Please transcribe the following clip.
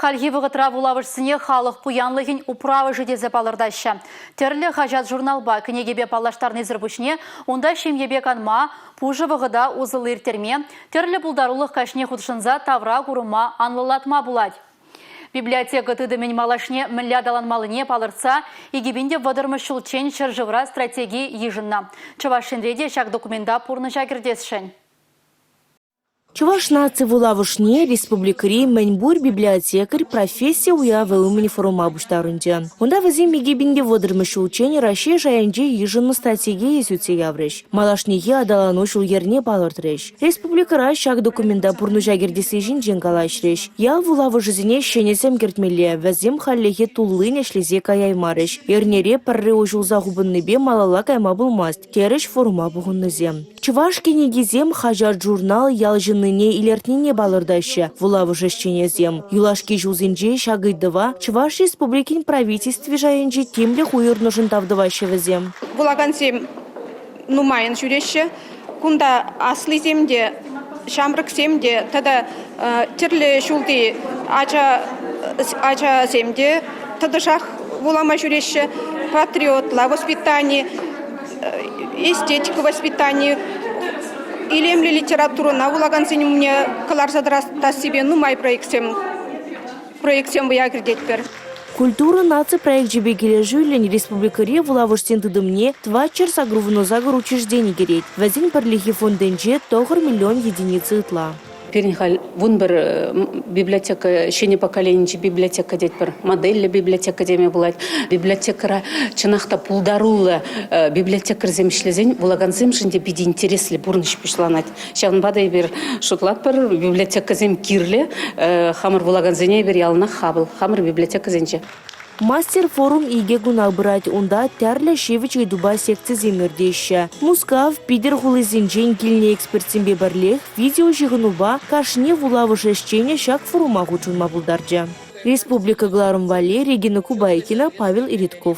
Хальхи вӑхӑтра вулавӑшсене халӑх пуянлӑхӗн управӑшӗ тесе палӑртаҫҫӗ. Тӗрлӗ хаҫат-журналпа, кӗнекепе паллаштарнисӗр пуҫне унта ҫемьепе канма, пушӑ вӑхӑта усӑллӑ ирттерме, тӗрлӗ пултарулӑх каҫне хутшӑнса тавра курӑма анлӑлатма пулать. Библиотека тытӑмӗн малашне мӗнле аталанмаллине палӑртса 2030-мӗш ҫулччен ҫӗршывра стратеги йышӑннӑ. Чӑваш Енре те ҫак документа пурнӑҫа кӗртесшӗн. Чӑваш наци вулавӑшне республикӑри мӗн пур библиотекарь професси уявӗ умӗн форума пуҫтарӑнчӗ. Унта вӗсем 2030-мӗш ҫулччен Раҫҫей шайӗнче йышӑннӑ стратегие сӳтсе яврӗҫ, малашнехи аталану ҫул-йӗрне палӑртрӗҫ. Республикӑра ҫак документа пурнӑҫа кӗртесси ҫинчен калаҫрӗҫ. Ял вулавӑшӗсене ҫӗнӗ сӗм кӗртмелле, вӗсем хальлӗхе туллин ӗҫлесе каяймарӗҫ. Эрнере пӗрре уҫӑлса хупӑннипе малалла кайма пулмасть. Терӗҫ форума пухӑннисем. Чӑваш кӗнекисем хаҫат-журнал ял ҫыннине илӗртнине палӑртаҫҫӗ вулавӑш ӗҫченӗсем. Юлашки ҫулсенче ҫак ыйтӑва Чӑваш Республикин Правительстви шайӗнче тимлӗх уйӑрнӑшӑн тав тӑваҫҫӗ вӗсем. Вулакансем нумайӑн ҫӳреҫҫӗ. Кунта аслисем те, ҫамрӑксем те тата тӗрлӗ ҫулти ачасем те тӑтӑшах вулама ҫӳреҫҫӗ. Патриотла воспитани, эстетика воспитани, илемлӗ литературӑна вулакансен умне кӑларса тӑратассипе нумай проектсем проектсем вӑя кӗртетпӗр. Культура наци проекчӗпе килӗшӳллӗн республикӑри вулавӑшсен тытӑмне 488 учреждени кӗрет. Вӗсен пӗрлехи фондӗнче 9 миллион единица ытла. Пирӗн халь 11 библиотека, ҫӗнӗ поколенинчи библиотека тетпӗр, модельлӗ библиотека теме пулать. Библиотекӑра чӑнах та пултаруллӑ библиотекарьсем ӗҫлесен вулакансемшӗн те питӗ интереслӗ пурнӑҫ пуҫланать. Ҫавӑнпа та эпир шутлатпӑр, библиотекӑсем кирлӗ, хамӑр вулакансене эпир яланах хапӑл, хамӑр библиотекӑсенче. Мастер-форум икӗ куна пырать. Унта тӗрлӗ ҫивӗч ыйтупа секцисем иртеҫҫӗ. Мускав, Питӗр хулисенчен килнӗ экспертсемпе пӗрлех видеоҫыхӑнупа кашни вулавӑш ӗҫченӗ ҫак форума хутшӑнма пултарчӗ. Республика кӑларӑм валли Регина Кубайкина, Павел Иритков.